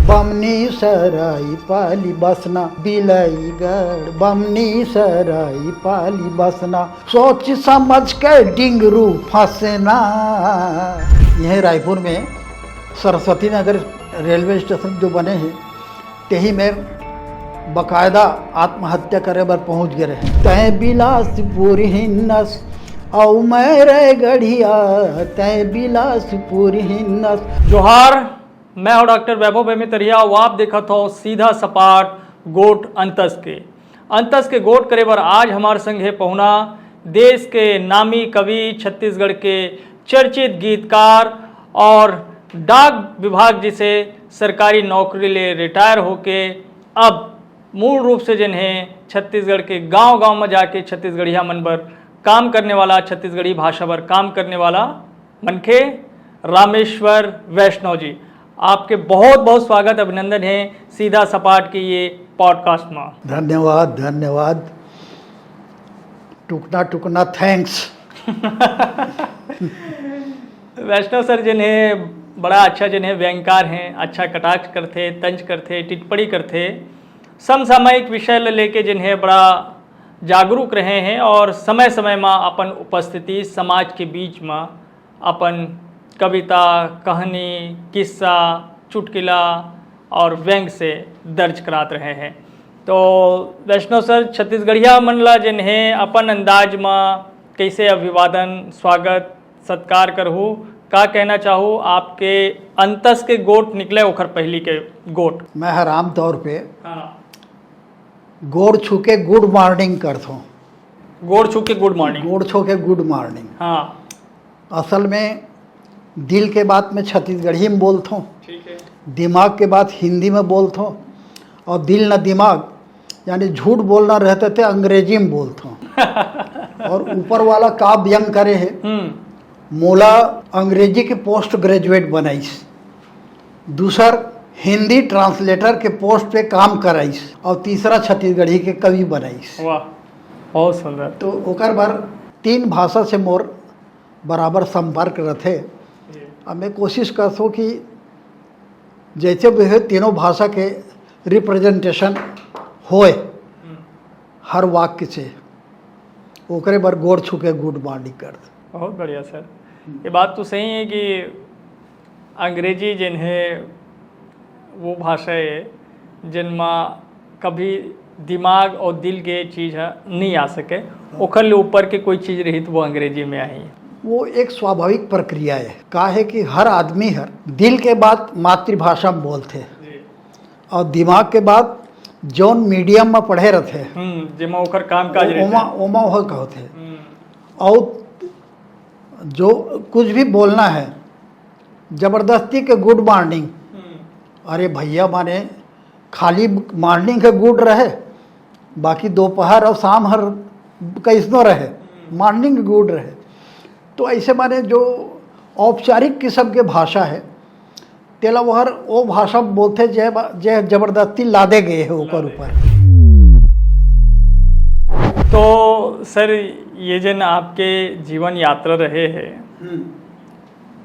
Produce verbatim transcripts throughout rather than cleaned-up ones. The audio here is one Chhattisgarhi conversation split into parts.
बमनी सराई पाली बसना, बिलईगढ़ बमनी सराई पाली बसना, सोच समझ के डिंगरू फंसना। यह रायपुर में सरस्वती नगर रेलवे स्टेशन जो बने हैं, तेही में बकायदा आत्महत्या करे बर पहुंच गए रहे। तय बिलासपुर हिन्नस, अउ मैं रे गढ़िया, तय बिलासपुर हिन्नस। जोहार, मैं हूं डॉक्टर वैभव बेमितरिया, अउ आप देखत हो सीधा सपाट गोठ अंतस के। अंतस के गोठ करे बर आज हमार संग हे पहुना, देश के नामी कवि, छत्तीसगढ़ के चर्चित गीतकार और डाक विभाग जैसे सरकारी नौकरी ले रिटायर होके अब मूल रूप से जिन्हें छत्तीसगढ़ के गांव-गांव में जाके छत्तीसगढ़िया मन बर काम करने वाला, छत्तीसगढ़ी भाषा बर काम करने वाला मनखे रामेश्वर वैष्णव जी, आपके बहुत बहुत स्वागत, अभिनंदन है सीधा सपाट के ये पॉडकास्ट में। धन्यवाद, धन्यवाद। टुकना टुकना थैंक्स। वैष्णव सर जिन्हें बड़ा अच्छा, जिन्हें व्यंगकार हैं, अच्छा कटाक्ष करथे, तंज करथे, टिप्पणी करथे, समसामयिक विषय ल लेके जिन्हें बड़ा जागरूक रहे हैं और समय समय में अपन उपस्थिति समाज के बीच में अपन कविता, कहानी, किस्सा, चुटकिला और व्यंग से दर्ज करात रहे हैं। तो वैष्णव सर, छत्तीसगढ़िया मन ला जिन्हें अपन अंदाज में कैसे अभिवादन, स्वागत, सत्कार करहू, का कहना चाहू आपके अंतस के गोठ निकले ओखर पहली के गोठ? मैं हर आम तौर पे हाँ। गोड़ छू के गुड मॉर्निंग करथों। गोड़ छू के गुड मॉर्निंग। गोड़ छू के गुड मॉर्निंग। हाँ। असल में दिल के बात मैं छत्तीसगढ़ी में बोलथों, ठीक है। दिमाग के बात हिंदी में बोलथों, और दिल न दिमाग यानी झूठ बोलना रहते थे अंग्रेजी में बोलथों। और ऊपर वाला का व्यंग करे है, हम्म। मोला अंग्रेजी के पोस्ट ग्रेजुएट बनाइस, दूसर हिंदी ट्रांसलेटर के पोस्ट पे काम कराइस, और तीसरा छत्तीसगढ़ी के कवि बनाइस। वाह, बहुत सुंदर। तो ओकर बर तीन भाषा से मोर बराबर संपर्क रथे। जी। अब मैं कोशिश करथों कि जैसे भी हो, तीनों भाषा के रिप्रेजेंटेशन होए हम्म। हर वाक्य से, ओकरे बर गोड़ छू के गुड मॉर्निंग कर दे। बहुत बढ़िया सर। ये बात तो सही है कि अंग्रेजी जिन है वो भाषा है जिनमा कभी दिमाग और दिल के चीज है नहीं आ सके, ओखर ले ऊपर के कोई चीज रही तो वो अंग्रेजी में आई। वो एक स्वाभाविक प्रक्रिया है। का है कि हर आदमी हर दिल के बात मातृभाषा में बोलथे जी। और दिमाग के बात जौन मीडियम में पढ़े रहथे, हम्म, जेमा ओकर काम काज ओ-, रहथे। ओमा, ओमा ओह कहथे। हम्म। और जो कुछ भी बोलना है, जबरदस्ती के गुड मॉर्निंग। हम्म। अरे भैया, माने खाली मॉर्निंग के गुड रहे, बाकी दोपहर और शाम हर कैसनो रहे, हम्म। मॉर्निंग गुड रहे। तो ऐसे माने जो औपचारिक किस्म के भाषा है, तेला वो हर वो भाषा बोलथे जे बा-, जे जबरदस्ती लादे गए है ओकर लादे। ऊपर। तो सर, ये जन आपके जीवन यात्रा रहे है, हम्म।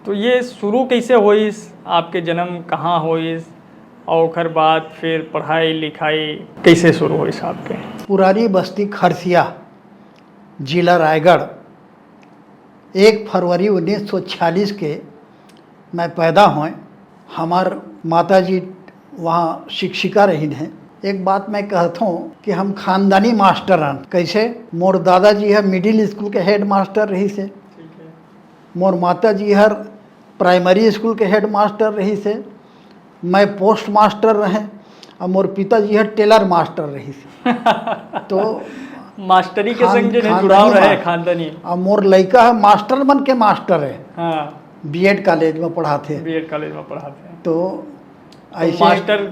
तो ये शुरू कैसे होइस, आपके जन्म कहाँ होइस, और ओकर बाद फिर पढ़ाई लिखाई कैसे शुरू होइस आपके? पुरानी बस्ती खरसिया, जिला रायगढ़, एक फरवरी उन्नीस सौ छियालीस के मैं पैदा होए। हमार माताजी वहाँ शिक्षिका रहिन हैं। एक बात मैं कहत हूँ कि हम खानदानी मास्टर हन। कैसे? मोर दादाजी है मिडिल स्कूल के हेड मास्टर रहिस हे। ठीक है। मोर माताजी हर प्राइमरी स्कूल के हेड मास्टर रहिस हे। मैं पोस्ट मास्टर रहे, और मोर पिताजी हर टेलर मास्टर रहिस हे। तो मास्टरी के खान-, संग जे खानदानी जुड़ाव रहे, मास्टर। खानदानी। और मोर लइका है मास्टर मन के मास्टर है। हाँ। बीएड कॉलेज में पढ़ाथे। बीएड कॉलेज में पढ़ाथे। तो तो ऐसे मास्टर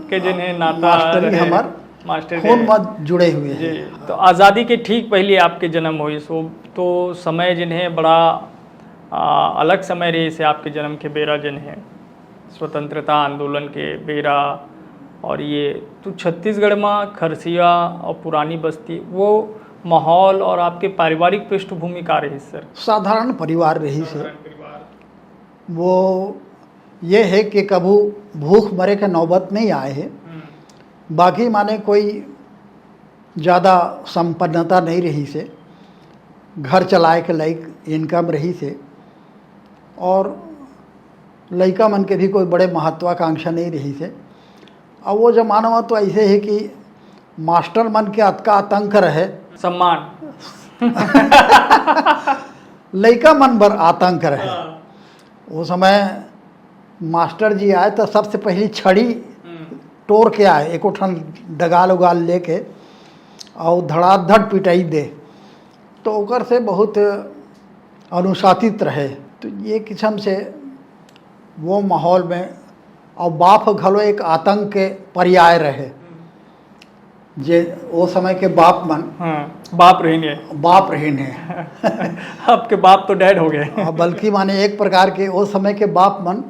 के जिन्हें नाता मास्टरी रहे, हमार मास्टर खून के में जुड़े हुए जी। हैं। तो आज़ादी के ठीक पहले आपके जन्म होइस, तो समय जिन्हें बड़ा, आ, अलग समय रहिस हे आपके जन्म के बेरा, जिन्हें स्वतंत्रता आंदोलन के बेरा, और ये तो छत्तीसगढ़ में खरसिया और पुरानी बस्ती, वो माहौल और आपके पारिवारिक पृष्ठभूमि का रहिस सर? साधारण परिवार रहिस हे। साधारण परिवार। वो ये हे कि कभू भूख मरे के नौबत नहीं आए हे। बाकी माने कोई ज़्यादा संपन्नता नहीं रहिस हे, घर चलाए के लायक income रहिस हे, और लइका मन के भी कोई बड़े महत्वाकांक्षा नहीं रहिस हे। अब वो जमाना में तो ऐसे हे कि मास्टर मन के अतका आतंक रहे, सम्मान। लइका मन बर आतंक रहे। हाँ। वो समय मास्टर जी आए तो सबसे पहली छड़ी हम्म। टोर के आए, एको ठन डगाल उगाल लेके, और धड़ाधड़ पिटाई दे, तो ओकर से बहुत अनुशासित रहे। तो ये किस्म से वो माहौल में, और बाप घलो एक आतंक के पर्याय रहे, जे वो समय के बाप मन हाँ, बाप रहिन हे। बाप रहिन हे। आपके बाप तो dad हो गए। हाँ, बल्कि माने एक प्रकार के वो समय के बाप मन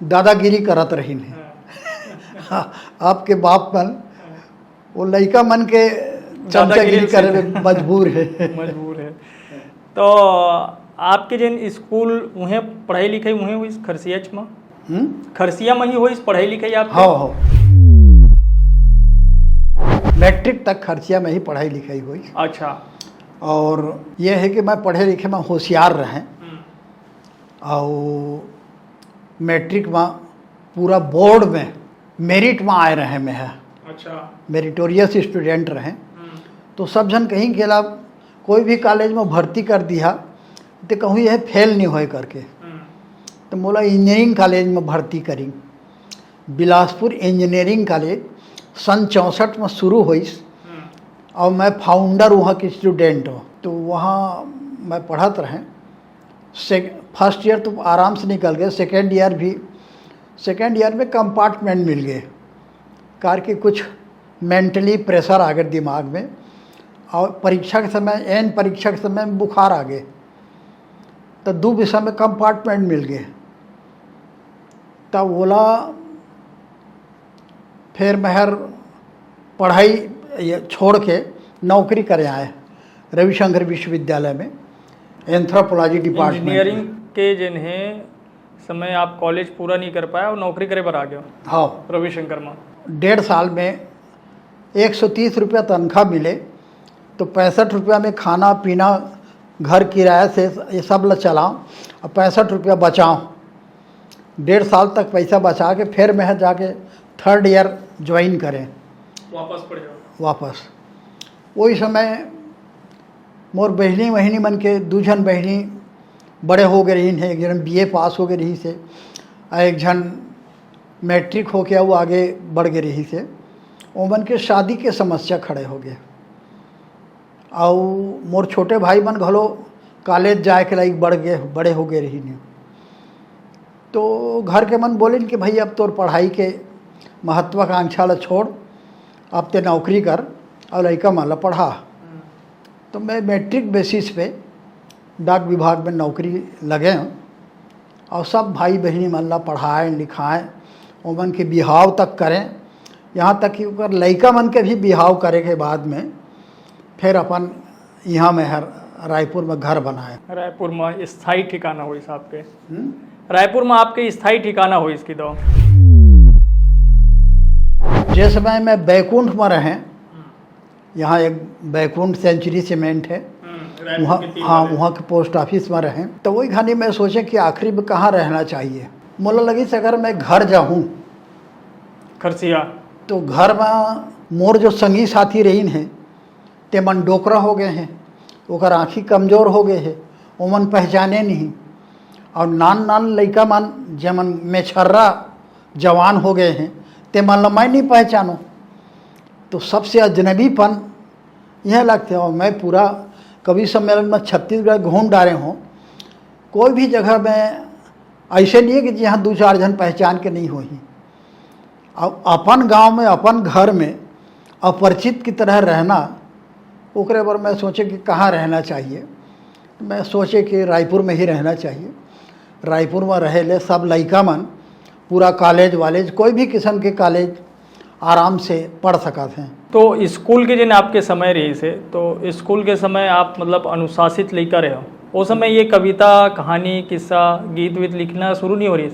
दादागिरी करत रहिन हे। हाँ, आपके बाप मन वो लइका मन के दादागिरी चमचागिरी करे सीखे। में मजबूर हे। मजबूर हे। तो आपके जेन स्कूल, उहें पढ़ाई लिखाई उहें होइस खरसियाच में? हम्म? खरसिया में ही होइस पढ़ाई लिखाई आपके? हाँ, हाँ। मैट्रिक तक खरसिया में ही पढ़ाई लिखाई होइस। अच्छा। और ये हे कि मैं पढ़े लिखे में होशियार रहें। हम्म। और मैट्रिक में पूरा बोर्ड में मेरिट में आए रहें मैं ह। अच्छा। Meritorious student रहें। हम्म। तो सब झन कहिन कि एला कोई भी कॉलेज में भर्ती कर दिहा, ते कहूँ ये फेल नहीं होए करके। हम्म। तो मोला इंजीनियरिंग कॉलेज में भर्ती करिन। बिलासपुर इंजीनियरिंग कॉलेज सन चौंसठ में शुरू होइस, हम्म। और मैं फाउंडर वहाँ के स्टूडेंट हूँ। तो वहाँ मैं पढ़त रहें। से-, फर्स्ट ईयर तो आराम से निकल गए, सेकेंड ईयर भी, सेकेंड ईयर में कंपार्टमेंट मिल गए, कार के कुछ मेंटली प्रेशर आ गए दिमाग में, और परीक्षा के समय, एन परीक्षा के समय में बुखार आ गए, तो दो विषय में कंपार्टमेंट मिल गए। तब ओला फिर मैं हर पढ़ाई ये छोड़ के नौकरी करे आए रविशंकर विश्वविद्यालय में, एंथ्रोपोलॉजी डिपार्टमेंट में। इंजीनियरिंग के जिन्हें समय आप कॉलेज पूरा नहीं कर पाए और नौकरी करे बर आ गए हो हाँ। रविशंकर में। डेढ़ साल में एक सौ तीस रुपया तनख्वाह मिले, तो पैंसठ रुपया में खाना पीना, घर किराया से ये सब ला चलाओ, और पैंसठ रुपया बचाओ। डेढ़ साल तक पैसा बचा के फिर मैं जाके थर्ड ईयर ज्वाइन करें। वापस पढ़ जाओ। वापस। वही समय मोर बहिनी वहिनी मन के दू झन बहिनी बड़े हो गए रहिन हे, एक झन बीए पास हो गए रहिस हे, और एक झन मैट्रिक होके अउ आगे बढ़ गए रहिस हे। ओमन के शादी के समस्या खड़े हो गए, अउ मोर छोटे भाई मन घलो कॉलेज जाए के लायक बढ़ गए, बड़े हो गए रहिन हे। तो घर के मन बोलिन कि भाई, अब तोर पढ़ाई के महत्वाकांक्षा ला छोड़, अब ते नौकरी कर और लइका मन ला पढ़ा। तो मैं मैट्रिक बेसिस पे डाक विभाग में नौकरी लगे हूँ और सब भाई बहिनी मन ला पढ़ाएँ लिखाएँ, ओमन के बिहाव तक करें, यहाँ तक कि ओकर लइका मन के भी बिहाव करे के बाद में फिर अपन यहाँ मैं हर रायपुर में घर बनाए। रायपुर में स्थायी ठिकाना होइस आपके? हम्म? रायपुर में आपके स्थायी ठिकाना होइस कि दो? जे समय मैं बैकुंठ में रहें, यहाँ एक बैकुंठ सेंचुरी सीमेंट है, हम्म, रायपुर वहाँ, के तीन हाँ, वाले। वहाँ के पोस्ट ऑफिस में रहें, तो वही घनी मैं सोचे कि आखिरी में कहाँ रहना चाहिए। मोला लगिस अगर मैं घर जाहूँ खरसिया। तो घर में मोर जो संगी साथी रहिन हे, ते मन डोकरा हो गए हे, ओकर आँखी कमजोर हो गए हे, ओमन पहचाने नहीं। और नान नान लइका मन, जेमन मेछर्रा जवान हो गए हे, ते मन ला मैं नहीं पहचानों। तो सबसे अजनबीपन यह लगथे। और मैं पूरा कवि सम्मेलन में छत्तीसगढ़ घूम डारे हूँ, कोई भी जगह में ऐसे नहीं है कि जहाँ दो चार झन पहचान के नहीं होही। अब अपन गांव में, अपन घर में अपरिचित की तरह रहना, ओकरे बर मैं सोचे कि कहाँ रहना चाहिए। मैं सोचे कि रायपुर में ही रहना चाहिए। रायपुर में रहे ले सब लइका मन, पूरा कॉलेज वॉलेज, कोई भी किस्म के कॉलेज आराम से पढ़ सकत हैं। तो स्कूल के जिन आपके समय रहिस हे, तो स्कूल के समय आप मतलब अनुशासित लइका रहे हो, ओ समय ये कविता, कहानी, किस्सा, गीत वीत लिखना शुरू नहीं हो रहिस?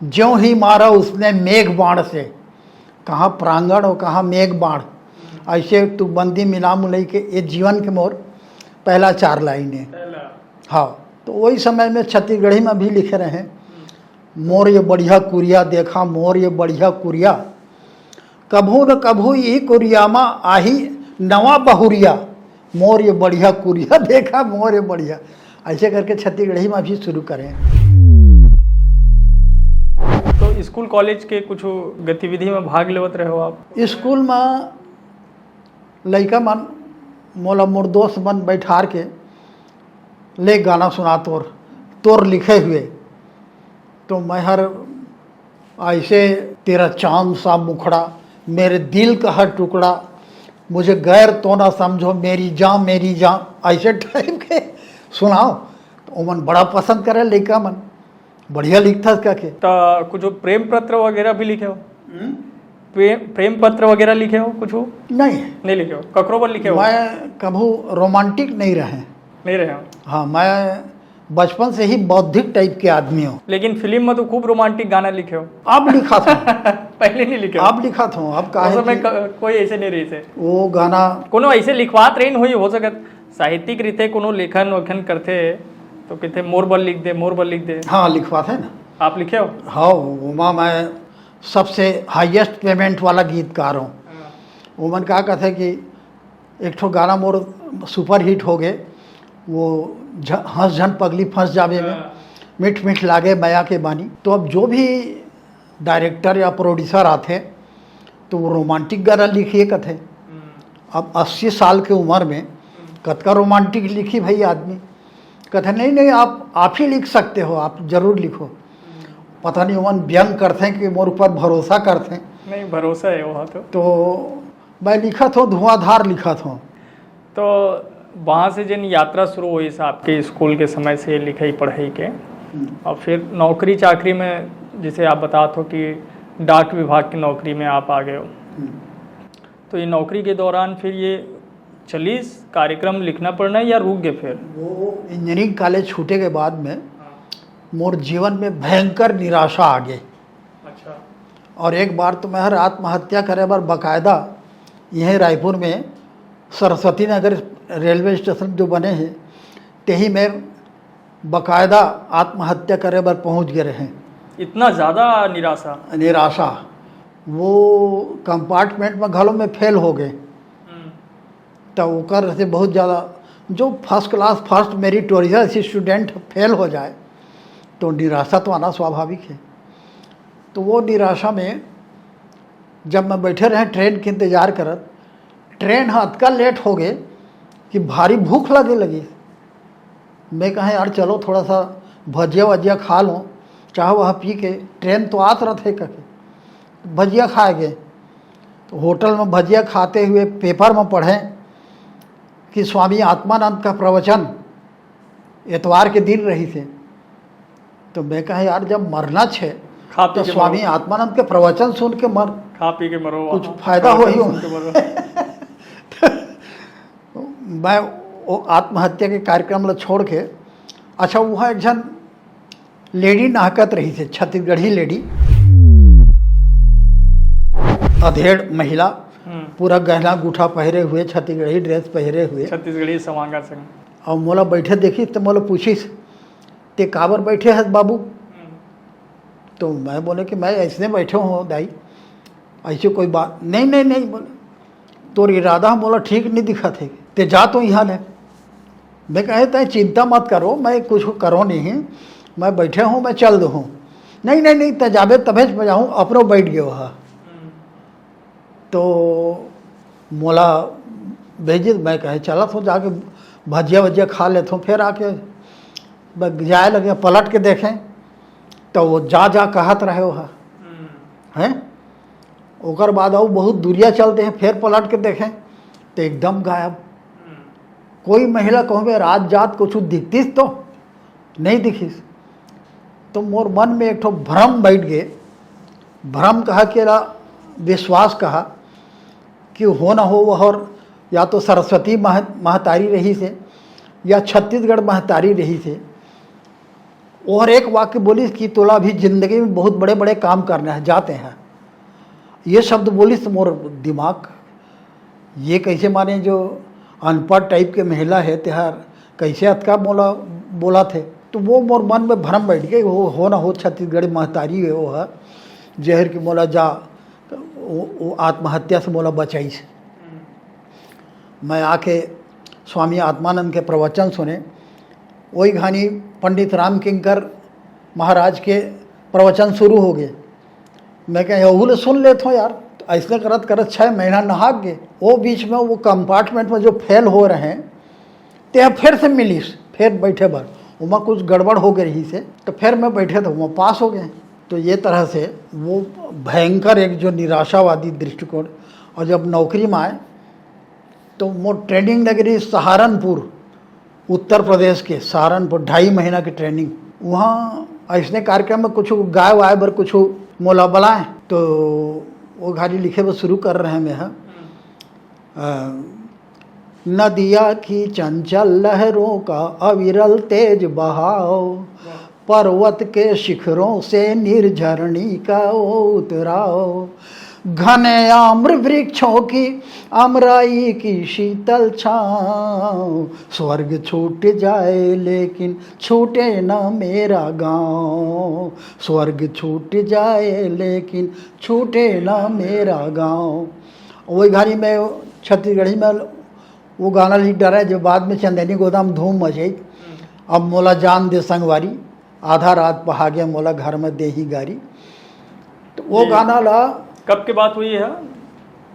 ज्यों ही मारा उसने मेघ बाण से। कहाँ प्रांगण और कहाँ मेघ बाण। ऐसे तू बंदी मिला मुलई के, ये जीवन के मोर पहला चार लाइन है। हाँ, तो वही समय में छत्तीसगढ़ी में भी लिखे रहे, मोर ये बढ़िया कुरिया देखा, मोर ये बढ़िया कुरिया, कभू न कभू यही कुरिया मा आही नवा बहुरिया, मोर ये बढ़िया कुरिया देखा, मोर ये बढ़िया। ऐसे करके छत्तीसगढ़ी में भी शुरू करें। तो स्कूल कॉलेज के कुछ गतिविधि में भाग लेवत रहे हो आप? स्कूल में लइका मन मोला मोर दोस्त मन बैठार के ले गाना सुना तोर, तोर लिखे हुए। तो मैं हर ऐसे, तेरा चांद सा मुखड़ा, मेरे दिल का हर टुकड़ा, मुझे गैर तो ना समझो मेरी जान, मेरी जान, ऐसे टाइप के सुनाओ। तो ओमन बड़ा पसंद करे लइका मन, बढ़िया लिखथस कहिके। तो कुछ प्रेम पत्र वगैरह भी लिखे हो? प्रेम प्रेम पत्र वगैरह लिखे हो कुछ? नहीं, नहीं लिखे हो। ककरो बर लिखे हो? मैं कभू रोमांटिक नहीं रहे। नहीं रहे हो। हाँ, मैं बचपन से ही बौद्धिक टाइप के आदमी हूँ। लेकिन फिल्म में तो खूब रोमांटिक गाना लिखे हो। अब लिखा था। पहले नहीं लिखे हो? अब लिखा था, अब उस काहे समय कि क- कोई ऐसे नहीं रही थे। वो गाना कोनो ऐसे लिखवात रही हुई हो सकत, साहित्यिक रीते कोनो लेखन वेखन करते तो कहते मोर बल लिख दे, मोर बल लिख दे। हाँ, लिखवाते ना। आप लिखे हो? हाँ, ओमा मैं सबसे हाईएस्ट पेमेंट वाला गीतकार हूँ। ओमन का कहते कि एक ठो गाना मोर सुपर हिट हो गए, वो झ- हंस झन पगली फंस जावे में, मीठ मीठ लागे मया के बानी। तो अब जो भी डायरेक्टर या प्रोड्यूसर आथे तो वो रोमांटिक गाना लिखिए कथे। अब अस्सी साल के उम्र में कतका रोमांटिक लिखी भाई आदमी। कहते नहीं नहीं, आप आप ही लिख सकते हो, आप जरूर लिखो। पता नहीं ओमन व्यंग करते कि मोर ऊपर भरोसा करते। नहीं, भरोसा है वहाँ तो। तो मैं लिखत हूँ, धुआंधार लिखत हूँ। तो वहाँ से जिन यात्रा शुरू हुई आपके स्कूल के समय से लिखाई पढ़ाई के, और फिर नौकरी चाकरी में जैसे आप बतात हो कि डाक विभाग की नौकरी में आप आ गए हो, तो ये नौकरी के दौरान फिर ये चलीस कार्यक्रम लिखना पड़ना या रुक गए फिर? वो इंजीनियरिंग कॉलेज छूटे के बाद में मोर जीवन में भयंकर निराशा आ गई। अच्छा। और एक बार तो मैं हर आत्महत्या करे बर बाकायदा यहीं रायपुर में सरस्वती नगर रेलवे स्टेशन जो बने हैं, तेही में बाकायदा आत्महत्या करे बर पहुंच गए रहे। इतना ज़्यादा निराशा? निराशा, वो कंपार्टमेंट में घलो में फेल हो गए। तो ओकर से बहुत ज़्यादा, जो first class first meritorious student fail हो जाए तो निराशा तो आना स्वाभाविक है। तो वो निराशा में जब मैं बैठे रहे ट्रेन के इंतज़ार करत, ट्रेन ह अतका लेट हो गए कि भारी भूख लगे लगी। मैं कहा यार चलो थोड़ा सा भजिया वजिया खा लो, चाह वह पी के, ट्रेन तो आत रहते करके भजिया खाए गए। तो होटल में भजिया खाते हुए पेपर में पढ़े कि स्वामी आत्मानंद का प्रवचन एतवार के दिन रही थे। तो मैं कहा यार जब मरना छे खा पी तो के स्वामी आत्मानंद के प्रवचन सुन के मर। खा पी के मरो। कुछ फायदा हो ही प्रवचन होगा। सुन के मरो। मैं वो आत्महत्या के कार्यक्रम ला छोड़ के, अच्छा वहाँ एक जन लेडी नहकत रही थे, छत्तीसगढ़ी लेडी, अधेड़ महिला, हम्म। पूरा गहना गूठा पहरे हुए, छत्तीसगढ़ी ड्रेस पहरे हुए, छत्तीसगढ़ी समांगा संग। और मोला बैठे देखी तो मोला पूछिस, ते काबर बैठे हस बाबू? तो मैं बोले कि मैं ऐसने बैठे हूँ दाई, ऐसे कोई बात नहीं। नहीं नहीं, बोले तोर इरादा मोला ठीक नहीं दिखत है, ते जा तो यहाँ ले। मैं कहे तय चिंता मत करो, मैं कुछ करो नहीं, मैं बैठे हूँ, मैं चल दूँ। नहीं नहीं नहीं, तय जाबे तभेच बजाऊँ, अपनो बैठ गयो हा। तो मोला भेजिस, मैं कहे चलत हूँ जाके भजिया वजिया खा लेत हूँ, फिर आके ब- जाए लगे, पलट के देखें तो वो जा जा कहत रहे हो है। हैं? ओकर बाद अउ बहुत दूरिया चलते हैं, फिर पलट के देखें तो एकदम गायब। कोई महिला कहूँ में रात जात कुछ दिखतीस तो नहीं दिखिस। तो मोर मन में एक ठो भ्रम बैठ गए। भ्रम कहा के ला विश्वास कहा कि हो ना हो वह और या तो सरस्वती मह महतारी रही से या छत्तीसगढ़ महतारी रही से। ओहर एक वाक्य बोलिस कि तोला अभी जिंदगी में बहुत बड़े बड़े काम करना है, जाते हैं। ये शब्द बोलिस तो मोर दिमाग, ये कैसे माने जो अनपढ़ टाइप के महिला है, तेहर कैसे अतका मोला बोला थे। तो वो मोर मन में भरम बैठ गए, वो हो ना हो छत्तीसगढ़ी महतारी है वो है, जहर की मोला जा वो, वो आत्महत्या से मोला बचाइस। मैं आके स्वामी आत्मानंद के प्रवचन सुने। वही घानी पंडित राम किंकर महाराज के प्रवचन शुरू हो गए। मैं कहे, "यहू ले सुन लेत हो यार।" तो ऐसने करत करत छः महीना नहाक गए। वो बीच में वो कंपार्टमेंट में जो फेल हो रहे हैं, ते फिर से मिलिस, फिर बैठे बर। ओमा कुछ गड़बड़ हो गई रही से, तो फिर मैं बैठे था, वो पास हो गए। तो ये तरह से वो भयंकर एक जो निराशावादी दृष्टिकोण। और जब नौकरी में आए, तो मोर ट्रेनिंग लग रही सहारनपुर, उत्तर प्रदेश के सहारनपुर, ढाई महीना की ट्रेनिंग। वहाँ ऐसने कार्यक्रम में कुछ गाय वाय बर कुछ मोला बुलाए, तो वो घारी लिखे बर शुरू कर रहे हैं मैं, हाँ। अ, नदिया की चंचल लहरों का अविरल तेज बहाव, पर्वत के शिखरों से निर्झरणी का उतराव, घने आम्र वृक्षों की अमराई की शीतल छाँव। स्वर्ग छूट जाए लेकिन छूटे ना मेरा गाँव, स्वर्ग छूट जाए लेकिन छूटे ना मेरा गाँव। वही घड़ी में छत्तीसगढ़ी में वो गाना लिख डाला है, जो बाद में चंदैनी गोदाम धूम मचाई। अब मोला जान दे संगवारी, आधा रात पहागे मोला घर में देही गारी। तो वो ये गाना ला कब के बात हुई है?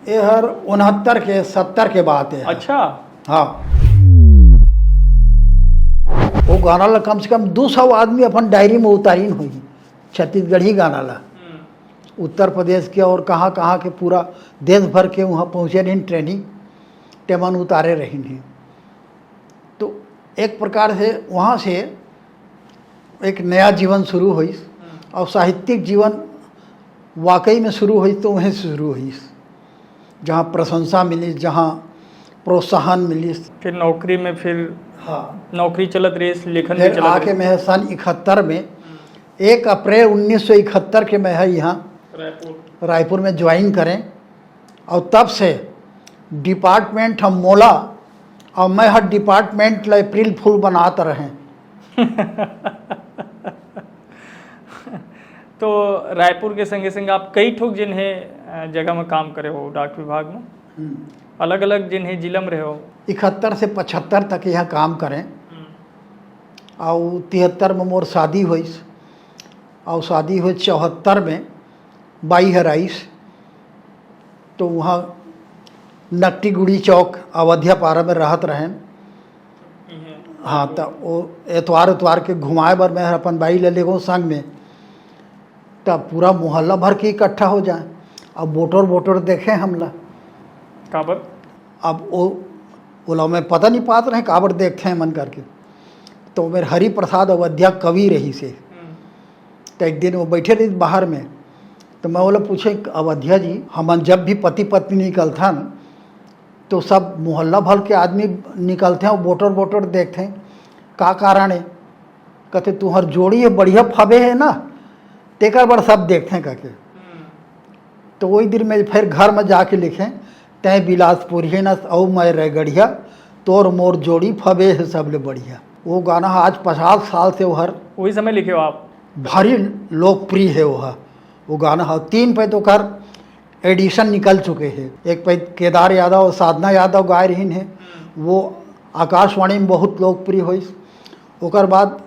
ये हर उनहत्तर के, सत्तर के बात है। अच्छा। हाँ। वो गाना ला कम से कम दो सौ आदमी अपन डायरी में उतारिन होही, छत्तीसगढ़ी गाना ला। हम्म। उत्तर प्रदेश के और कहाँ कहाँ के, पूरा देश भर के वहाँ पहुँचे रहिन ट्रेनिंग, तेमन उतारे रहिन हे। तो एक प्रकार से वहाँ से एक नया जीवन शुरू होइस। हम्म। और साहित्यिक जीवन वाकई में शुरू होइस तो वहीं से शुरू होइस, जहाँ प्रशंसा मिलिस, जहाँ प्रोत्साहन मिलिस। फिर नौकरी में, फिर हाँ। नौकरी चलत रहिस, लेखन भी फिर चलत आके रहिस। मैं सन इकहत्तर में, हम्म। एक अप्रैल उन्नीस सौ इकहत्तर के मैं है यहाँ रायपुर। रायपुर में ज्वाइन करें। और तब से डिपार्टमेंट हम मोला, और मैं हर डिपार्टमेंट ला अप्रैल फूल बनात रहें। तो रायपुर के संगे संग आप कई ठोक जिन हे, अ, जगह में काम करे हो डाक विभाग में, हम्म। अलग-अलग जिन हे जिला में रहे हो। इकहत्तर से पचहत्तर तक यहाँ काम करें। हम्म। और तिहत्तर में मोर शादी होइस, और शादी होइस चौहत्तर में, बाई हर आइस, तो वहाँ नकटीगुड़ी चौक अवधिया पारा में रहत रहेन। हाँ, त वो एतवार, एतवार के घुमाए बर मैं हर अपन बाई ले लेगो संग में, त पूरा मोहल्ला भर के इकट्ठा हो जाए। अब बोटर, बोटर देखे हमला। काबर? अब वो, ओला मैं पता नहीं पात रहे काबर देखते हैं मन करके। तो मेरे हरि प्रसाद अवधिया कवि रही से। हम्म। तो एक दिन वो बैठे रही बाहर में, तो मैं बोला, पूछे, "अवधिया जी, हमन जब भी पति पत्नी निकलथन, तो सब मोहल्ला भर के आदमी निकलथे और बोटर बोटर देखथे, का कारण है?" कहते, "तुहर जोड़ी है, बढ़िया फबे है ना, तेकर बर सब देखथे," कहके। हम्म। तो वही दिन में फिर घर में जाके लिखे, "तय बिलासपुर ही न, अउ मैं रह गढ़िया, तोर मोर जोड़ी फबे है सबले बढ़िया।" वो गाना आज पचास साल से वो हर वही समय लिखे हो आप? भारी लोकप्रिय है वो है। वो गाना है, तीन पे तो कर एडिशन निकल चुके हैं। एक पे केदार यादव और साधना यादव गाए रहीन है, वो आकाशवाणी में बहुत लोकप्रिय होइस। ओकर बाद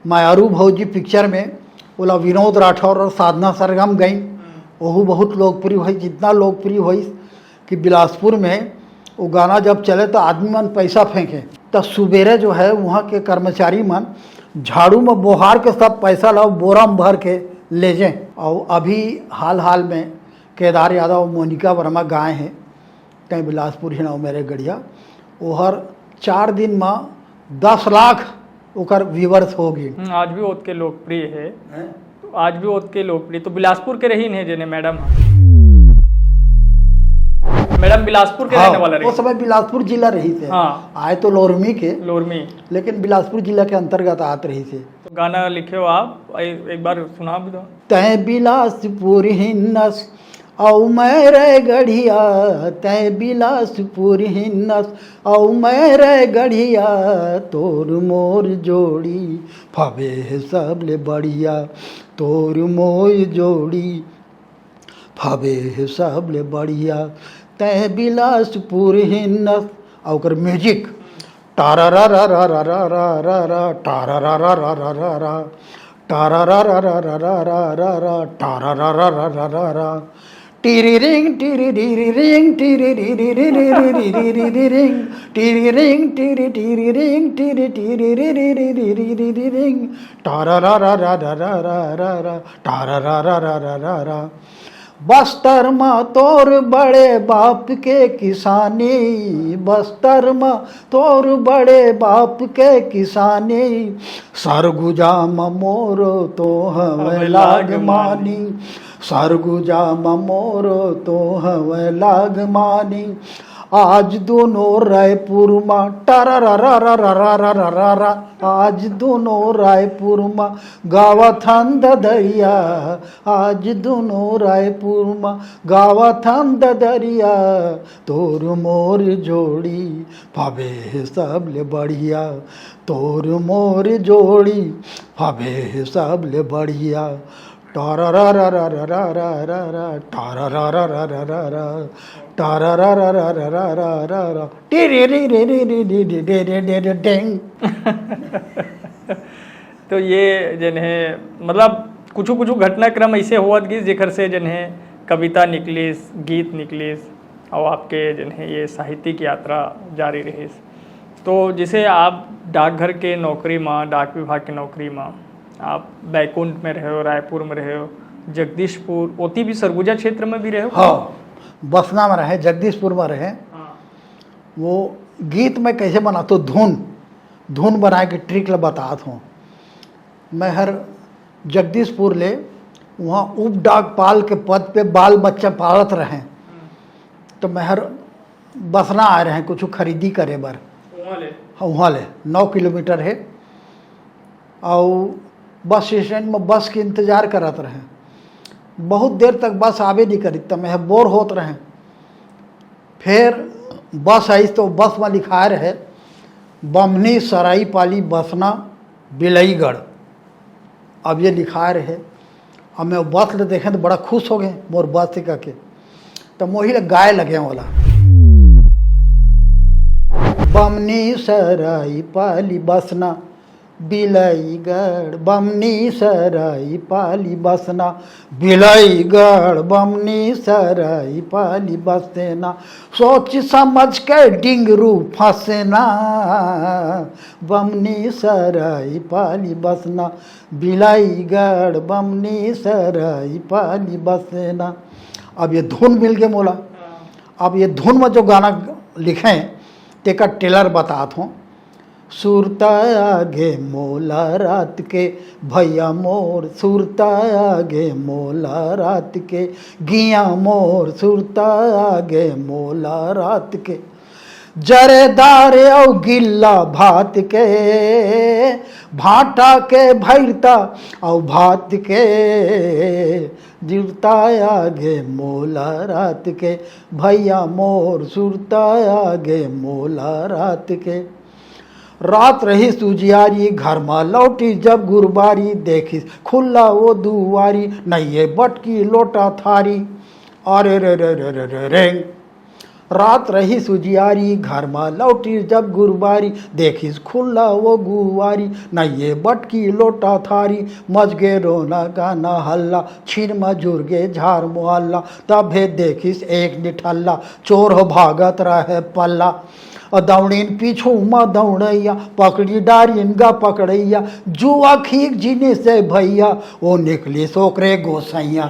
मायारू भौजी पिक्चर में ओला विनोद राठौर और साधना सरगम गईन, वहू बहुत लोकप्रिय होइस। जितना लोकप्रिय होइस कि बिलासपुर में वो गाना जब चले तो आदमी मन पैसा फेंके, तो सुबेरे जो है वहाँ के कर्मचारी मन झाड़ू में बोहार के सब पैसा ला बोरा में भर के ले जाए। और अभी हाल हाल में केदार यादव, मोनिका वर्मा गाए हैं, कहीं बिलासपुर ही ना हो मेरे गढ़िया, वो हर चार दिन में दस लाख ओकर व्यूअर्स हो गए। हम्म, आज भी ओतके लोकप्रिय है। हैं? तो आज भी ओतके लोकप्रिय। तो बिलासपुर के रहीन है जेने मैडम। मैडम बिलासपुर के हाँ, रहने वाला वो रही। समय बिलासपुर जिला रही थे। हाँ। आए तो लोरमी के, लोरमी। लेकिन बिलासपुर जिला के अंतर्गत आत रही थे। तो गाना लिखे हो आप, ए- एक बार सुना भी दो। तै बिलासपुर हिन्नस अउ मैं रे गढ़िया, तै बिलासपुर हिन्नस अउ मैं रे गढ़िया, तोर मोर जोड़ी फबे हे सबले बढ़िया, तोर मोर जोड़ी फबे हे सबले बढ़िया। तै बिलासपुर हिन्नस, अउ ओकर म्यूजिक, टारा रा रा रा रा रा रा रा रा, टारा रा रा रा रा रा रा, टारा रा रा रा रा रा रा रा रा, टारा रा रा रा रा रा रा। टीरी रिंग टीरी डीरी रिंग टीरी डीरी डीरी डीरी रिंग, टीरी रिंग टीरी डीरी रिंग टीरी टीरी डीरी डीरी रिंग, टारा रा रा रा रा रा रा रा, टारा रा रा रा रा रा रा। बस्तर म तोर बड़े बाप के किसानी, बस्तर म तोर बड़े बाप के किसानी, सरगुजा म मोर तो हवय हवय लाग लाग मानी, सरगुजा म मोर तो हवय लाग मानी। आज दुनो रायपुर म टारा रा रा रा रा रा रा रा रा रा, आज दुनो रायपुर म गावत हन ददरिया, आज दुनो रायपुर म गावत हन ददरिया, तोर मोर जोड़ी फबे हे सबले बढ़िया, तोर मोर जोड़ी फबे हे सबले बढ़िया। टारा रा रा रा रा रा रा रा रा, टारा रा रा रा रा रा रा, टारा रा रा रा रा रा रा रा रा, टी रे रे रे रे रे रे रे रे रे रे रे डेंग। तो ये जन है, मतलब कुछ कुछ घटनाक्रम ऐसे होवत गिस जेकर से जन है कविता निकलिस, गीत निकलिस, और आपके जन है ये साहित्यिक यात्रा जारी रहिस। तो जैसे आप डाकघर के नौकरी मा, डाक विभाग के नौकरी मा, आप बैकुंठ में रहे हो, रायपुर में रहे हो, जगदीशपुर, ओती भी सरगुजा क्षेत्र में भी रहे हो? हाँ, बसना में रहे, जगदीशपुर में रहे। हाँ। वो गीत मैं कैसे बनाता हूँ, धुन, धुन बनाए के ट्रिक ला बतात हूँ। मैं हर जगदीशपुर ले वहाँ उप डाकपाल के पद पे बाल बच्चा पालत रहे, तो मैं हर बसना आए रहे कुछ खरीदी करे बर। वहाँ ले? हाँ, वहाँ ले नौ किलोमीटर है। और बस स्टैंड में बस के इंतजार करत रहे, बहुत देर तक बस आवे नहीं करी, तो मैं बोर होत रहे। फिर बस आई तो बस में लिखाए रहे बमनी सराई पाली बसना बिलईगढ़। अब ये लिखाए रहे, अब मैं बस ले देखें तो बड़ा खुश हो गए, मोर बस से कह के, तो मोही ले गाय लगे वाला। बमनी सराई पाली बसना बिलईगढ़, बमनी सराई पाली बसना बिलईगढ़, बमनी सराई पाली बसना, सोच समझ के डिंगरू फंसना, बमनी सराई पाली बसना बिलईगढ़, बमनी सराई पाली बसना। अब ये धुन मिल गए मोला। अब ये धुन में जो गाना लिखे तेकर टेलर बतात हूँ। सुरता आगे मोला रात के भैया मोर, सुरता आगे मोला रात के, गिया मोर सुरता आगे मोला रात के, जरेदार अउ गिल्ला भात के, भाटा के भैरता अउ भात के, जुरता आगे मोला रात के, भैया मोर सुरता आगे मोला रात के। रात रहिस उजियारी, घर म लौटिस जब गुरुबारी, देखिस खुल्ला वो दुआरी, नइये बटकी लोटा थारी। अरे रे रे रे रे रे रे। रात रहिस उजियारी, घर म लौटिस जब गुरुबारी, देखिस खुल्ला वो गुआरी, नइये बटकी लोटा थारी। मच गे रोना गाना हल्ला, छिन म जुर गे झार मोहल्ला, तभे देखिस एक निठल्ला, चोर हो भागत रहे पल्ला। अ दौड़िन पीछू म दौड़ैया, पकड़ी डारिन गा पकड़ैया, जुआ खीक जिनिस हे भैया, ओ निकलिस ओकरे गोसैया,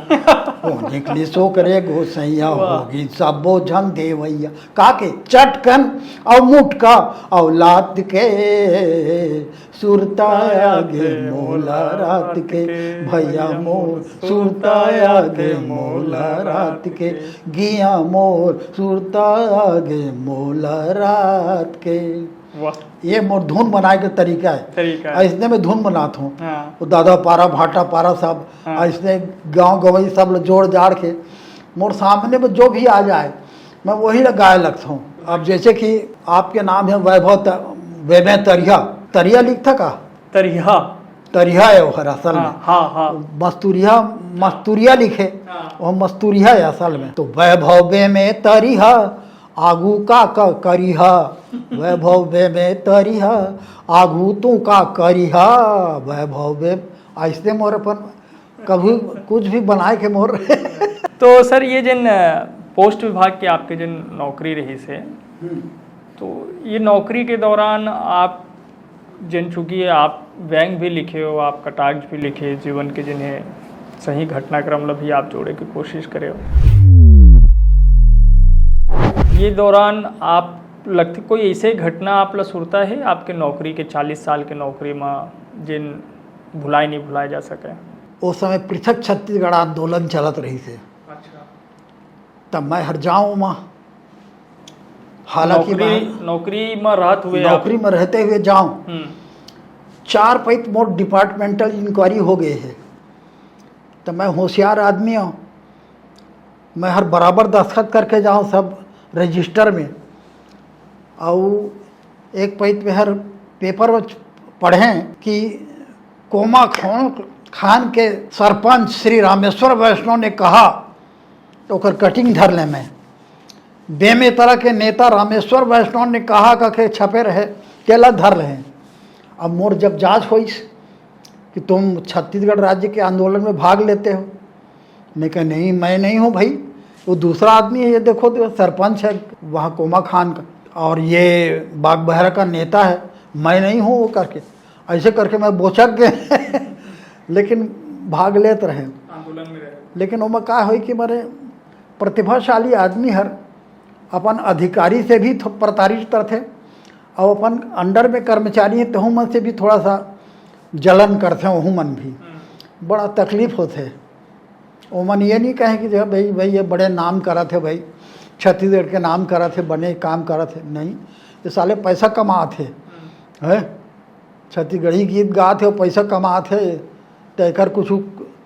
ओ निकलिस ओकरे गोसैया, वाह। होगी सब्बो झन देवैया। का के चटकन अउ मुटका अउ लात के, सुरता आगे मोला रात के, भैया मोर सुरता आगे मोला रात के, गिया मोर सुरता आगे मोला रात के। वाह। ये मोर धुन बनाए के तरीका है। तरीका है। अइसने में धुन बनात हूँ। हाँ। वो दादा पारा, भाटा पारा सब, हाँ। अइसने गाँव गवई सब ल जोड़ जाड़ के मोर सामने में जो भी आ जाए, मैं वही ल गाए लगता हूँ। अब जैसे कि आपके नाम है वैभव त-, वेमे तरिया, तरिया लिखता का? तरिहा। तरिहा है ओहर असल में। हाँ, हाँ। मस्तूरिया, मस्तूरिया लिखे, हाँ। वो मस्तूरिया है असल में। तो वैभव वेमे तरिहा, आगू का, का करिहा, वैभव वेमे तरिहा, आगू तू का करिहा, वैभव वेम, अइसने मोर अपन कभी कुछ भी बनाए के मोर। तो सर, ये जिन, अ, पोस्ट विभाग के आपके जिन नौकरी रहिस हे, हम्म। तो ये नौकरी के दौरान आप जिन, चूंकि आप व्यंग भी लिखे हो, आप कटाक्ष भी लिखे, जीवन के जिन्हें सही घटनाक्रम ला भी आप जोड़े के कोशिश करे हो। ये दौरान आप लगथे कोई ऐसे घटना आप ला सुरता है आपके नौकरी के, चालीस साल के नौकरी में, जिन भुलाए नहीं भुलाए जा सके? ओ समय पृथक छत्तीसगढ़ आंदोलन चलत रहिस हे। अच्छा। तब मैं हर जाऊं वहाँ, हालांकि नौकरी, मैं नौकरी में रहत हुए आप नौकरी में रहते हुए जाऊं। हम्म। चार पैत मोर डिपार्टमेंटल इंक्वायरी हो गए हे, तो मैं होशियार आदमी हूँ, मैं हर बराबर दस्तखत करके जाऊँ सब रजिस्टर में। और एक पैत में हर पेपर में पढ़ें कि कोमा खान, खान के सरपंच श्री रामेश्वर वैष्णव ने कहा, तो ओकर कटिंग धर ले मैं। बेमेतरा के नेता रामेश्वर वैष्णव ने कहा कके छपे रहे, तेला धर रहे। अब मोर जब जांच होइस कि तुम छत्तीसगढ़ राज्य के आंदोलन में भाग लेते हो, मैं कहा, "नहीं, मैं नहीं हूँ भाई, वो दूसरा आदमी है, ये देखो, देखो, सरपंच है वहाँ कोमा खान का, और ये बागबहरा का नेता है, मैं नहीं हूँ वो," करके, ऐसे करके मैं बोचक गए। लेकिन भाग लेत रहे। आंदोलन में रहे। लेकिन ओमा का होई कि मारे प्रतिभाशाली आदमी हर अपन अधिकारी से भी थो-, प्रताड़ित करथे, और अपन अंडर में कर्मचारी है, तहू मन से भी थोड़ा सा जलन करथे, ओहू मन भी। हम्म। बड़ा तकलीफ होथे। ओमन ये नहीं कहे कि जो भाई, भाई, ये बड़े नाम करत हे भाई, छत्तीसगढ़ के नाम करत हे, बने काम करत हे, नहीं, ये साले पैसा कमात हे, हम्म। हैं? छत्तीसगढ़ी गीत गात हे, पैसा कमात हे, तो एकर कुछ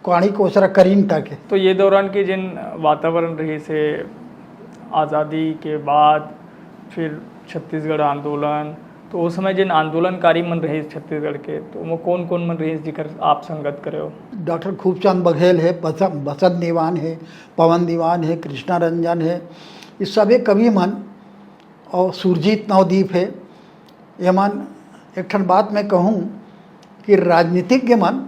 कहानी कोसरा करीन तक। तो ये दौरान के जिन वातावरण रहिस हे, आज़ादी के बाद फिर छत्तीसगढ़ आंदोलन, तो उस समय जिन आंदोलनकारी मन रहिस छत्तीसगढ़ के, तो वो कौन कौन मन रहिस जिकर आप संगत करे हो? डॉक्टर खूबचंद बघेल हे, बस-, बसंत दीवान हे, पवन दीवान हे, कृष्णा रंजन हे, ये सभी कवि मन और सुरजीत नवदीप हे। ये मन, एक ठन बात मैं कहूँ कि राजनीतिज्ञ मन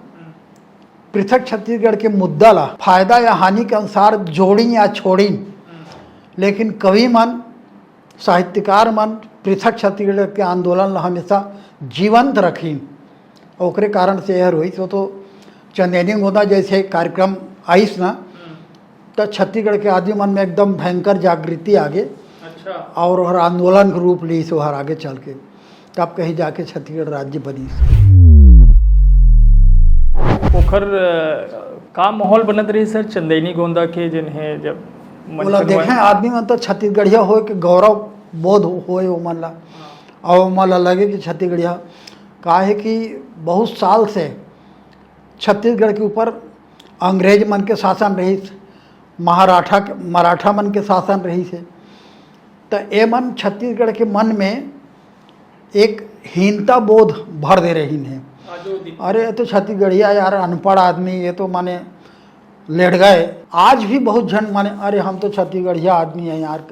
पृथक छत्तीसगढ़ के मुद्दा ला फायदा या हानि के अनुसार जोड़िन या छोड़िन, लेकिन कवि मन, साहित्यकार मन पृथक छत्तीसगढ़ के आंदोलन ला हमेशा जीवंत रखिन। ओकरे कारण से यह होइस। वो तो चंदैनी गोंदा जैसे कार्यक्रम आइस ना, त छत्तीसगढ़ के आदमी मन में एकदम भयंकर जागृति आ गे। अच्छा। और ओहर आंदोलन के रूप लीस ओहर आगे चल के, तब कहीं जाके छत्तीसगढ़ राज्य बनिस। ओखर, अ, का माहौल बनत रहिस सर, चंदैनी गोंदा के जिन हे, जब ओला मंचन देखे हुआ? आदमी मन तो छत्तीसगढ़िया होए के गौरव बोध होए ओमन ला, और ओमन ला लगे कि छत्तीसगढ़िया, काहे कि बहुत साल से छत्तीसगढ़ के ऊपर अंग्रेज मन के शासन रहिस, महाराठा के, मराठा मन के शासन रहिस हे। त ए मन छत्तीसगढ़ के मन में एक हीनता बोध भर दे रहिन हे। अरे, ये तो छत्तीसगढ़िया यार, अनपढ़ आदमी, ये तो माने लेट गए। आज भी बहुत झन माने, "अरे, हम तो छत्तीसगढ़िया आदमी हैं यार,"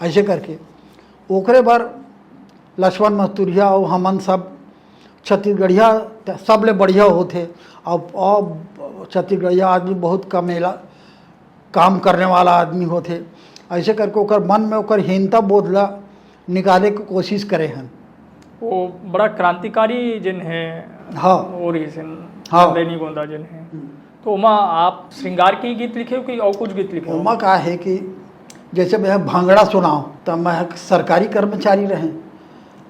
ऐसे करके। ओकरे बर लक्ष्मण मस्तुरिया और हमन सब छत्तीसगढ़िया त सबले बढ़िया होथे। अब, अब छत्तीसगढ़िया आदमी बहुत कमेला, काम करने वाला आदमी होथे। ऐसे करके ओकर मन में ओकर हीनता बोध ला निकाले के कोशिश करे हन। वो बड़ा क्रांतिकारी जिन हे, हाँ। वो रहिस हे, हाँ। चंदैनी गोंदा जिन हे। हम्म। तो ओमा आप श्रृंगार के गीत लिखे हो कि और कुछ गीत लिखे हो? ओमा का हे कि जैसे मैं भांगड़ा सुनाओ, त मैं एक सरकारी कर्मचारी रहे,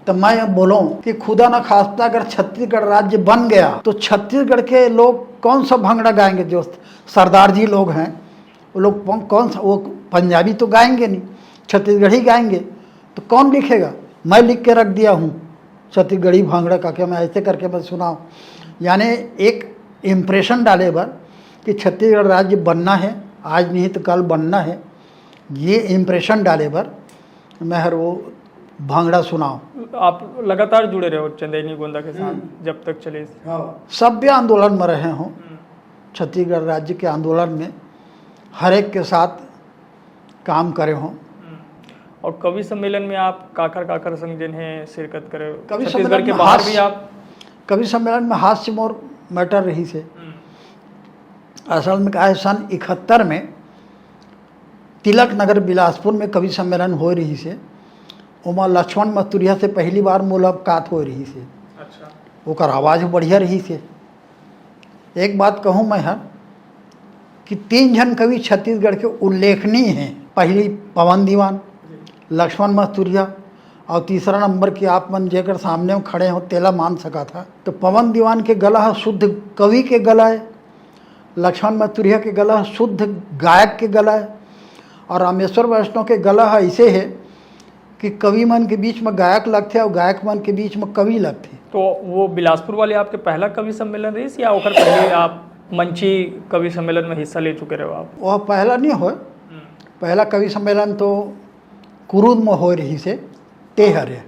तो मैं ये बोलूं कि खुदा न खास्ता अगर छत्तीसगढ़ राज्य बन गया तो छत्तीसगढ़ के लोग कौन सा भांगड़ा गाएंगे? जो सरदार जी लोग हैं, वो लोग कौन कौन सा, वो पंजाबी तो गाएंगे नहीं, छत्तीसगढ़ी गाएंगे। तो कौन लिखेगा? मैं लिख के रख दिया हूँ छत्तीसगढ़ी भांगड़ा का, क्या मैं ऐसे करके मैं सुनाऊँ? यानी एक इम्प्रेशन डाले बर कि छत्तीसगढ़ राज्य बनना है, आज नहीं तो कल बनना है, ये इम्प्रेशन डाले बर मैं हर वो भांगड़ा सुनाऊँ। आप लगातार जुड़े रहे हो चंदैनी गोंदा के साथ, जब तक चले। सभ्य आंदोलन में रहे हों, छत्तीसगढ़ राज्य के आंदोलन में हर एक के साथ काम करे हों। और कवि सम्मेलन में आप काखर काखर संग जिन्हें शिरकत करे हो? कवि छत्तीसगढ़ सम्मेलन के में बाहर हास्य- भी आप कवि सम्मेलन में हास्य मोर मैटर रहिस हे। असल में का हे, सन इकहत्तर में तिलक नगर बिलासपुर में कवि सम्मेलन होए रहिस हे। ओमा लक्ष्मण मस्तुरिया से पहली बार मुलाकात होए रहिस हे। अच्छा। ओकर आवाज़ बढ़िया रहिस हे। एक बात कहूँ मैं हर कि तीन झन कवि छत्तीसगढ़ के उल्लेखनीय हैं। पहली पवन दीवान, लक्ष्मण मस्तुरिया, और तीसरा नंबर कि आप मन जेकर सामने में खड़े हो तेला मान सका था। तो पवन दीवान के गला ह शुद्ध कवि के गला है, लक्ष्मण मस्तुरिया के गला ह शुद्ध गायक के गला है, और रामेश्वर वैष्णव के गला ह ऐसे है कि कवि मन के बीच में गायक लगथे और गायक मन के बीच में कवि लगथे। तो वो बिलासपुर वाले आपके पहला कवि सम्मेलन रहिस या ओकर पहले आप मंची कवि सम्मेलन में हिस्सा ले चुके रहे हो आप? वह पहला नहीं होए, पहला कवि सम्मेलन तो कुरूद में होए रहिस हे, ते हरे।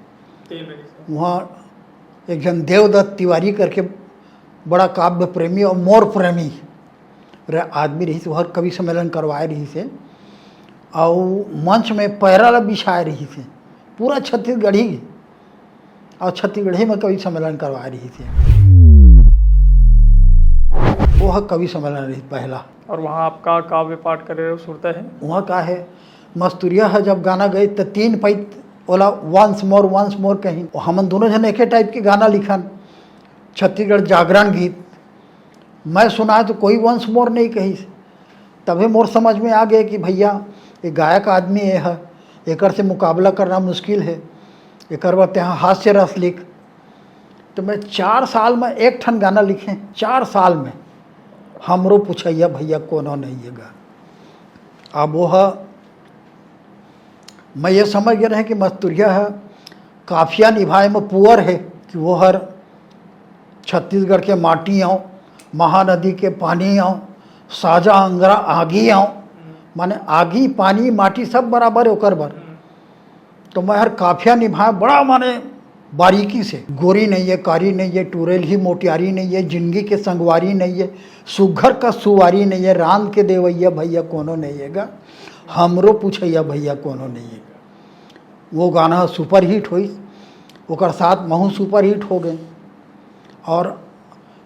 वहाँ एक झन देवदत्त तिवारी करके बड़ा काव्य प्रेमी और मोर प्रेमी रे आदमी रहिस, वह कवि सम्मेलन करवाए रहिस हे। और मंच में पैरा ला बिछाए रहिस हे, पूरा छत्तीसगढ़ी, और छत्तीसगढ़ी में कवि सम्मेलन करवाए रहिस हे। वह कवि सम्मेलन रहिस पहला। और वहाँ आपका काव्य पाठ करे रहे हो, सुरता है? वहाँ का है, मस्तुरिया ह जब गाना गई तो तीन पैत ओला वंस मोर वंस मोर कहीं। हमन दोनों झन एके टाइप के गाना लिखन, छत्तीसगढ़ जागरण गीत। मैं सुनाए तो कोई वंस मोर नहीं कहिस। तभे मोर समझ में आ गए कि भैया, ये गायक आदमी ये है, एकर से मुकाबला करना मुश्किल है, एकर बर तेहा हास्य रस लिख। तो मैं चार साल में एक ठन गाना लिखे, चार साल में। हमरो पुछैया भैया कोनो नहीं है गा। अब वह मैं ये समझ गए रहे कि मस्तुरिया है, काफिया निभाए में पुअर है कि वो हर छत्तीसगढ़ के माटी आओ, महानदी के पानी आओ, साजा अंगरा आगी आओ, माने आगी, पानी, माटी सब बराबर है ओकर बर। तो मैं हर काफिया निभाए बड़ा माने बारीकी से, गोरी नहीं है, कारी नहीं है, टुरेल ही मोटियारी नहीं है, जिंदगी के संगवारी नहीं है, सुघर का सुवारी नहीं है, रांध के देवैया भैया कोनो नहीं है गा, हमरो पूछैया भैया कोनो नहीं है गा। वो गाना सुपर हिट होइस, ओकर साथ महू सुपर हिट हो गए और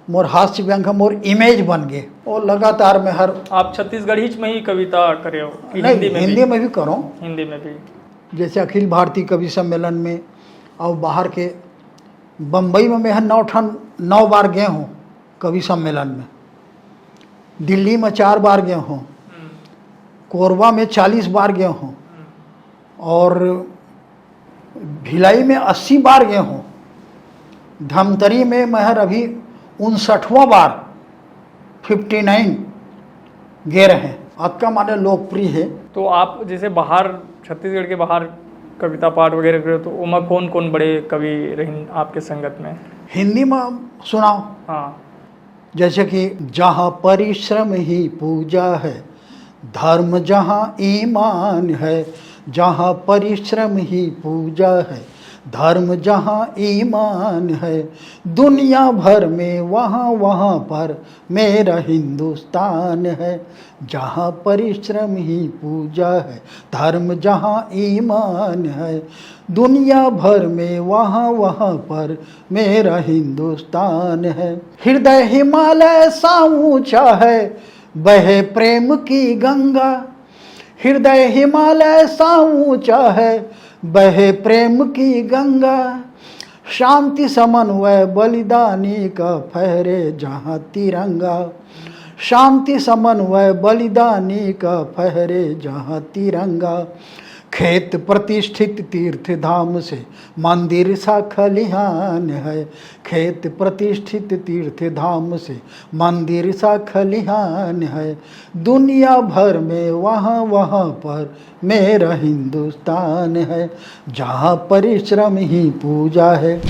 मोर हास्य व्यंग का मोर इमेज बन गए। और लगातार मैं हर आप छत्तीसगढ़ी में ही कविता करे हो कि नहीं, हिंदी में हिंदी भी? में भी करो, हिंदी में भी। जैसे अखिल भारतीय कवि सम्मेलन में और बाहर के, बम्बई में मैं नौ ठन नौ बार गए हूँ कवि सम्मेलन में, दिल्ली में चार बार गए हूँ, कोरबा में चालीस बार गए हूँ और भिलाई में अस्सी बार गए हूँ। धमतरी में मैं हर अभी उनसठवां बार, फिफ्टी नाइन, गे रहे। अतका माने लोकप्रिय है। तो आप जैसे बाहर, छत्तीसगढ़ के बाहर कविता पाठ वगैरह करे हो, तो ओमा कौन कौन बड़े कवि रहिन आपके संगत में? हिंदी में सुनाओ। हाँ। जैसे कि जहाँ परिश्रम ही पूजा है, धर्म जहाँ ईमान है, जहाँ परिश्रम ही पूजा है, धर्म जहाँ ईमान है, दुनिया भर में वहाँ वहाँ पर मेरा हिंदुस्तान है। जहाँ परिश्रम ही पूजा है, धर्म जहाँ ईमान है, दुनिया भर में वहाँ वहाँ पर मेरा हिंदुस्तान है। हृदय हिमालय सा ऊंचा है, बहे प्रेम की गंगा। हृदय हिमालय सा ऊंचा है, बहे प्रेम की गंगा। शांति समन्वय बलिदानी का फहरे जहाँ तिरंगा। शांति समन्वय बलिदानी का फहरे जहाँ तिरंगा। खेत प्रतिष्ठित तीर्थ धाम से मंदिर सा खलिहान है। खेत प्रतिष्ठित तीर्थ धाम से मंदिर सा खलिहान है। दुनिया भर में वहाँ वहाँ पर मेरा हिंदुस्तान है। जहाँ परिश्रम ही पूजा है।